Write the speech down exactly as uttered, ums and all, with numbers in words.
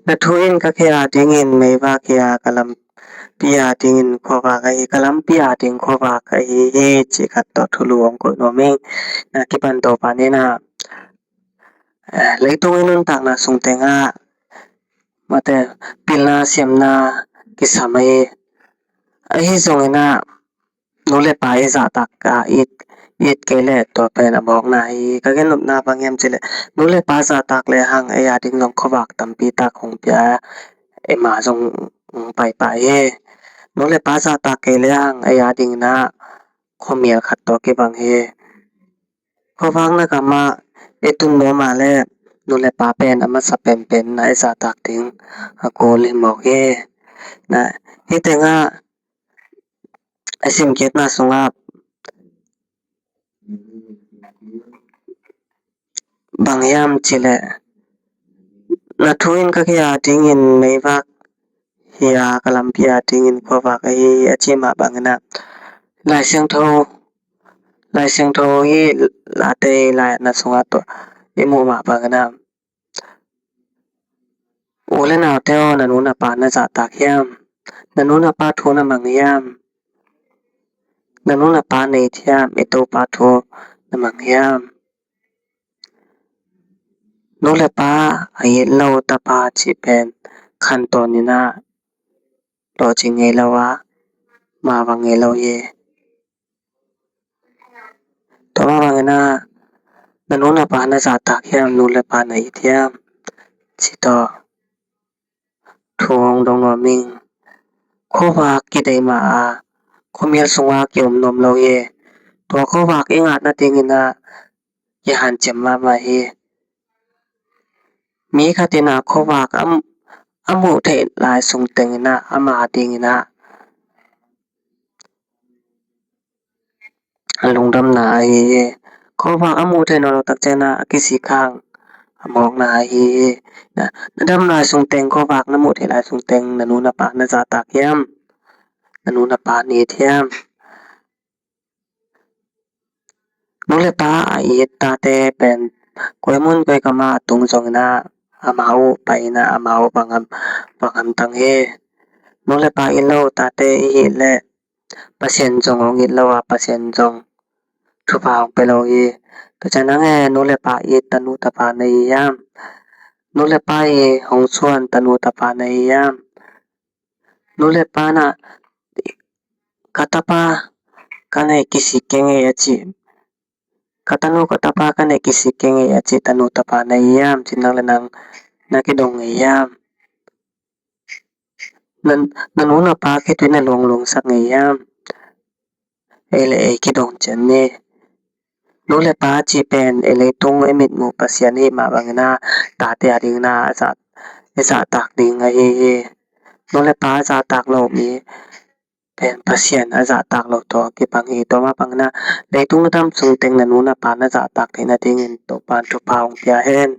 Na thu in ka khe a dingin meivak hi a, ka lampi a dingin khuavak ahi, ka lampi a ding khuavak ahi hi, cih khat tawh thulu hong koih nuam ing. Na kipan Topa in ah, eh, leitung i nuntakna sung tengah mate pilna siamna kisam ahi, ahi zongin ah nu le pa i zahtak a it, it kei leh tua pen a mawkna hi. Ka gen nopna bang hiam cih leh nu le pa zahtak lehang ei a ding zong khuavak tampi tak hong pia, eima zong hong paipai hi. Nu le pa zahtak kei lehang ei a dingin ah khuamial khat tawh kibang hi. Khuavakna gamah i tun nuam a leh nu le pa pen a masa penpen na i zahtak ding a kul hi mawk hi. Na, hih tengah a simkhiatna sungah bang hiam cih leh, na thu in ka khe a dingin meivak hi a, ka lampi a dingin khuavak ahi hi, a cih mah bangin ah Lai Siangtho, Lai Siangtho i Late i Lai-atna sungah tawh i muh mah bangin ah, u le naute aw, na nu na pa na zahtak hiam? Na nu na pa thu na mang hiam? Na nu na pa na it hiam? I Topa thu na mang hiam? Nu le pa a it lo tapa cih pen khantawn in ah lawhcing ngei lo a, mavang ngei lo hi. Tua mah bangin ah na nu na pa na zahtak hiam, nu le pa na it hiam, cih tawh thu hong dong nuam ing. Khuavak kidei mah a, khuamial sungah kiom nuam lo hi. Tua khuavak i ngah nadingin ah kihanciam mahmah hi. Mi khat in ah khuavak a, a muh theih lai sung tengin ah ama dingin ah a lungdamna ahi hi. Khuavak a muh theih nawn lo tak ciangin ah a kisik hang a mawkna ahi hi. Na, na dam lai sung teng, khuavak na muh theih lai sung teng na nu na pa na zahtak hiam? Na nu na pa na it hiam? Nu le pa a it tate pen koi mun koi kamah a tung zongin ah amau pai in ah amau bang ham, bang hamtang hi. Nu le pa it lo tate i hih leh Pasian zong hong it lo a, Pasian zong thupha hong pia lo hi. Tua ciang nang e, nu le pa it tanu tapa na hi hiam? Nu le pa i hong suan tanu tapa na hi hiam? Nu le pa na, ka tapa ka neih kisik kei ngei a cih, ka tanu ka tapa ka neih kisik kei ngei a cih tanu tapa na hi hiam? Cih nang le nang na kidong ngei hiam? Na, na nu na pa khitui na luangluang sak ngei hiam? Ei le ei kidong cian ni. Nu le pa cih pen ei leitung ei mitmuh Pasian ahih mah bangin ah tate a dingin ah a zah, i zahtak ding ahi hi. Nu le pa a zahtak lo mi pen Pasian a zahtak lo tawh kibang hi. Tua mah bangin ah leitung na dam sung teng na nu na pa na zahtak theih nadingin Topa'n thupha hong pia hen.